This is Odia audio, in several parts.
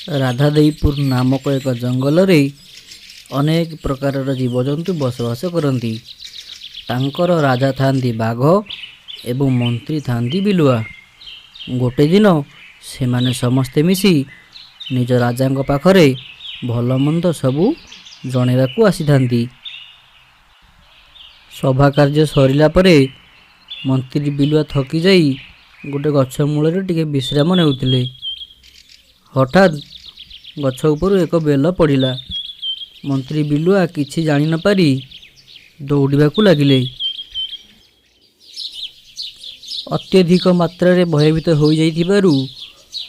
ରାଧାଦେଇପୁର ନାମକ ଏକ ଜଙ୍ଗଲରେ ଅନେକ ପ୍ରକାରର ଜୀବଜନ୍ତୁ ବସବାସ କରନ୍ତି। ତାଙ୍କର ରାଜା ଥାଆନ୍ତି ବାଘ ଏବଂ ମନ୍ତ୍ରୀ ଥାଆନ୍ତି ବିଲୁଆ। ଗୋଟେ ଦିନ ସେମାନେ ସମସ୍ତେ ମିଶି ନିଜ ରାଜାଙ୍କ ପାଖରେ ଭଲମନ୍ଦ ସବୁ ଜଣାଇବାକୁ ଆସିଥାନ୍ତି। ସଭା କାର୍ଯ୍ୟ ସରିଲା ପରେ ମନ୍ତ୍ରୀ ବିଲୁଆ ଥକି ଯାଇ ଗୋଟେ ଗଛ ମୂଳରେ ଟିକେ ବିଶ୍ରାମ ନେଉଥିଲେ। ହଠାତ୍ ଗଛ ଉପରୁ ଏକ ବେଲ ପଡ଼ିଲା। ମନ୍ତ୍ରୀ ବିଲୁଆ କିଛି ଜାଣି ନପାରି ଦୌଡ଼ିବାକୁ ଲାଗିଲେ। ଅତ୍ୟଧିକ ମାତ୍ରାରେ ଭୟଭୀତ ହୋଇଯାଇଥିବାରୁ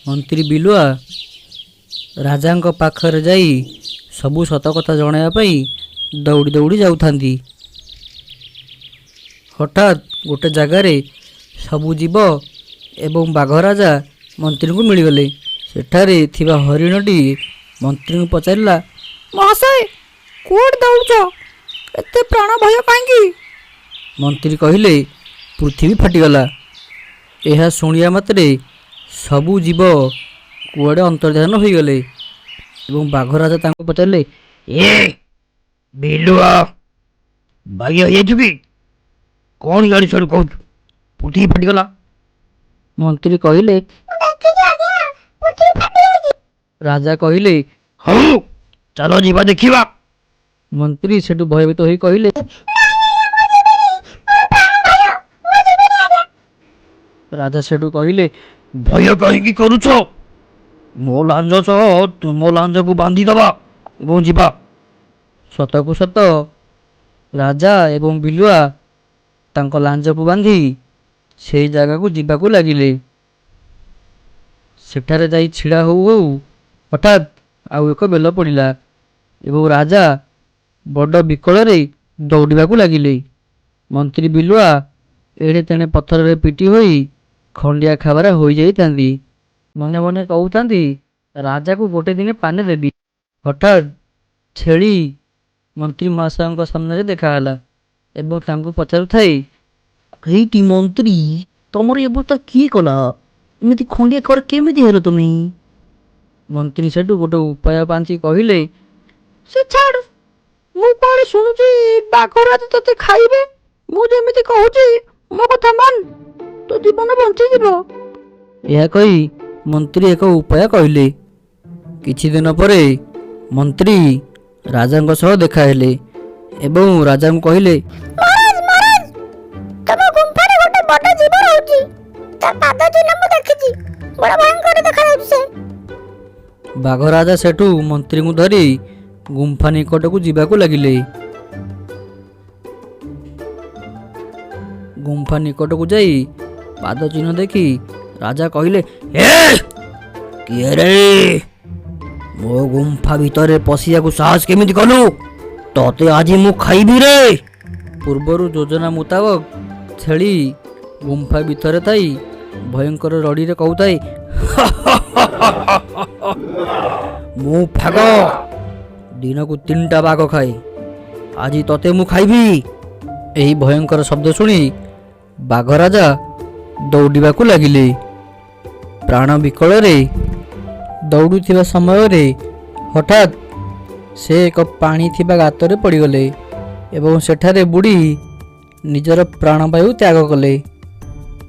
ମନ୍ତ୍ରୀ ବିଲୁଆ ରାଜାଙ୍କ ପାଖରେ ଯାଇ ସବୁ ସତ କଥା ଜଣାଇବା ପାଇଁ ଦୌଡ଼ି ଦୌଡ଼ି ଯାଉଥାନ୍ତି। ହଠାତ୍ ଗୋଟେ ଜାଗାରେ ସବୁ ଜୀବ ଏବଂ ବାଘ ରାଜା ମନ୍ତ୍ରୀଙ୍କୁ ମିଳିଗଲେ। ସେଠାରେ ଥିବା ହରିଣଟି ମନ୍ତ୍ରୀଙ୍କୁ ପଚାରିଲା, ମହାଶୟ, କୁଆଡ଼େ ଦୌଡ଼ୁଛ? ଏତେ ପ୍ରାଣ ଭୟ କାହିଁକି? ମନ୍ତ୍ରୀ କହିଲେ, ପୃଥିବୀ ଫାଟିଗଲା। ଏହା ଶୁଣିବା ମାତ୍ରେ ସବୁ ଜୀବ କୁଆଡ଼େ ଅନ୍ତର୍ଧ୍ୟାନ ହୋଇଗଲେ ଏବଂ ବାଘରାଜା ତାଙ୍କୁ ପଚାରିଲେ, ଏ ବିଲୁଆ, ବାଇଆ ହେଇଯାଇଛୁ କି କ'ଣ? ଇଆଡ଼ୁ ସିଆଡ଼ୁ କହୁଛୁ ପୃଥିବୀ ଫାଟିଗଲା। ମନ୍ତ୍ରୀ କହିଲେ, ରାଜା କହିଲେ, ହଉ ଚାଲ ଯିବା ଦେଖିବା। ମନ୍ତ୍ରୀ ସେଠୁ ଭୟଭୀତ ହୋଇ କହିଲେ, ରାଜା ସେଠୁ କହିଲେ, ଭୟ କାହିଁକି କରୁଛ? ମୋ ଲାଞ୍ଜ ସହ ତୁମ ଲାଞ୍ଜକୁ ବାନ୍ଧିଦେବା ଏବଂ ଯିବା। ସତକୁ ସତ ରାଜା ଏବଂ ବିଲୁଆ ତାଙ୍କ ଲାଞ୍ଜକୁ ବାନ୍ଧି ସେଇ ଜାଗାକୁ ଯିବାକୁ ଲାଗିଲେ। ସେଠାରେ ଯାଇ ଛିଡ଼ା ହଉ ହଉ ହଠାତ୍ ଆଉ ଏକ ବେଲ ପଡ଼ିଲା ଏବଂ ରାଜା ବଡ଼ ବିକଳରେ ଦୌଡ଼ିବାକୁ ଲାଗିଲେ। ମନ୍ତ୍ରୀ ବିଲୁଆ ଏଣେ ତେଣେ ପଥରରେ ପିଟି ହୋଇ ଖଣ୍ଡିଆ ଖାବରା ହୋଇଯାଇଥାନ୍ତି। ମନେ ମନେ କହୁଥାନ୍ତି, ରାଜାକୁ ଗୋଟେ ଦିନେ ପାନେ ଦେବି। ହଠାତ୍ ଛେଳି ମନ୍ତ୍ରୀ ମହାଶୟଙ୍କ ସାମ୍ନାରେ ଦେଖାହେଲା ଏବଂ ତାଙ୍କୁ ପଚାରୁଥାଏ, ହେଇଟି ମନ୍ତ୍ରୀ, ତମର ଏ ଅବସ୍ଥା କିଏ କଲା? ଏମିତି ଖଣ୍ଡିଆ ଖାବରା କେମିତି ହେଲ ତୁମେ? ମନ୍ତ୍ରୀ ସେଠୁ ଗୋଟେ ଉପାୟ ପାଞ୍ଚି କହିଲେ, ସେ ଛାଡ଼, ମୁଁ କୁଆଡ଼େ ଶୁଣୁଛି ବାଘରାଜ ତୋତେ ଖାଇବେ। ମୁଁ ଯେମିତି କହୁଛି ମୋ କଥା ମାନ, ତୋ ଜୀବନ ବଞ୍ଚିଯିବ। ଏହା କହି ମନ୍ତ୍ରୀ ଏକ ଉପାୟ କହିଲେ। କିଛି ଦିନ ପରେ ମନ୍ତ୍ରୀ ରାଜାଙ୍କ ସହ ଦେଖାହେଲେ ଏବଂ ରାଜାଙ୍କୁ କହିଲେ, ମହାରାଜ ମହାରାଜ, ତମ ଗୁମ୍ଫାରେ ଗୋଟେ ବଡ ଜୀବ ରହୁଛି। ତା ପାଦ ଚିହ୍ନ ମୁଁ ଦେଖିଛି, ବଡ ଭୟଙ୍କର ଦେଖାଯାଉଛି ସେ। ବାଘରାଜା ସେଠୁ ମନ୍ତ୍ରୀଙ୍କୁ ଧରି ଗୁମ୍ଫା ନିକଟକୁ ଯିବାକୁ ଲାଗିଲେ। ଗୁମ୍ଫା ନିକଟକୁ ଯାଇ ପାଦ ଚିହ୍ନ ଦେଖି ରାଜା କହିଲେ, ଏ କିଏ ରେ? ମୋ ଗୁମ୍ଫା ଭିତରେ ପଶିବାକୁ ସାହସ କେମିତି କଲୁ? ତତେ ଆଜି ମୁଁ ଖାଇବି ରେ। ପୂର୍ବରୁ ଯୋଜନା ମୁତାବକ ଛେଳି ଗୁମ୍ଫା ଭିତରେ ଥାଇ ଭୟଙ୍କର ରଡ଼ିରେ କହୁଥାଏ, ମୁଁ ଫାଗ, ଦିନକୁ 3ଟା ବାଘ ଖାଏ, ଆଜି ତତେ ମୁଁ ଖାଇବି। ଏହି ଭୟଙ୍କର ଶବ୍ଦ ଶୁଣି ବାଘରାଜା ଦୌଡ଼ିବାକୁ ଲାଗିଲେ। ପ୍ରାଣ ବିକଳରେ ଦୌଡ଼ୁଥିବା ସମୟରେ ହଠାତ୍ ସେ ଏକ ପାଣି ଥିବା ଗାତରେ ପଡ଼ିଗଲେ ଏବଂ ସେଠାରେ ବୁଡ଼ି ନିଜର ପ୍ରାଣବାୟୁ ତ୍ୟାଗ କଲେ।